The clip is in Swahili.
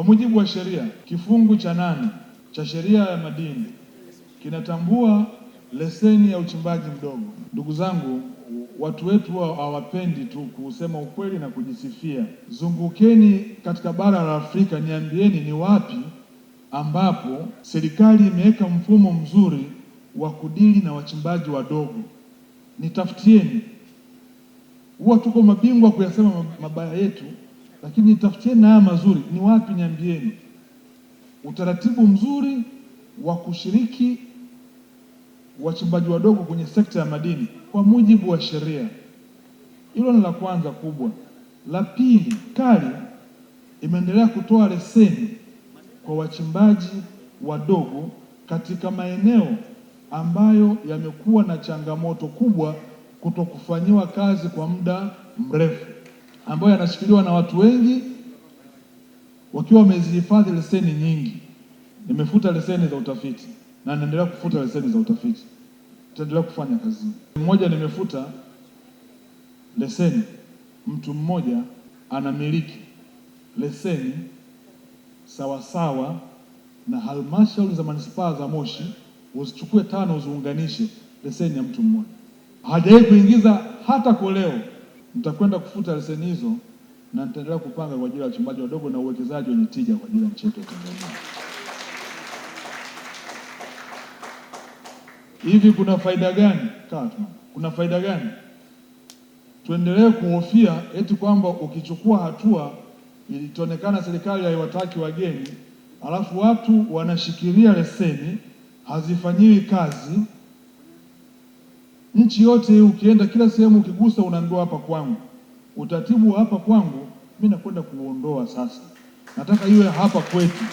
Kwa mujibu wa sheria, kifungu cha 8 cha sheria ya madini kinatambua leseni ya uchimbaji mdogo. Ndugu zangu, watu wetu hawapendi tu kusema ukweli na kujisifia. Zungukeni katika bara la Afrika, niambieni ni wapi ambapo serikali imeweka mfumo mzuri wa kudili na wachimbaji wadogo. Nitafutieni. Huwa tuko mabingwa kuyasema mabaya yetu, lakini nitafutieni na haya mazuri ni wapi, niambieni. Utaratibu mzuri wa kushiriki wachimbaji wadogo kwenye sekta ya madini kwa mujibu wa sheria. Hilo ni la kwanza kubwa. La pili, serikali imeendelea kutoa leseni kwa wachimbaji wadogo katika maeneo ambayo yamekuwa na changamoto kubwa kutokufanyiwa kazi kwa muda mrefu, ambayo yanashikiliwa na watu wengi wakiwa wamezihifadhi leseni nyingi. Nimefuta leseni za utafiti na naendelea kufuta leseni za utafiti, nitaendelea kufanya kazi. Mmoja nimefuta leseni, mtu mmoja anamiliki leseni sawasawa na halmashauri za manispaa za Moshi, uzichukue 5 uziunganishe, leseni ya mtu mmoja. Hajawahi kuingiza hata koleo. Nitakwenda kufuta leseni hizo na nitaendelea kupanga kwa ajili ya wachimbaji wadogo na uwekezaji wenye tija kwa ajili ya nchi yetu ya Tanzania. Hivi kuna faida gani? Kaa tu. Kuna faida gani tuendelee kuhofia eti kwamba ukichukua hatua ilionekana serikali haiwataki wageni, alafu watu wanashikilia leseni hazifanyiwi kazi? Nchi yote hii ukienda kila sehemu ukigusa unaambiwa hapa kwangu. Utaratibu wa hapa kwangu mimi nakwenda kuuondoa sasa. Nataka iwe hapa kwetu.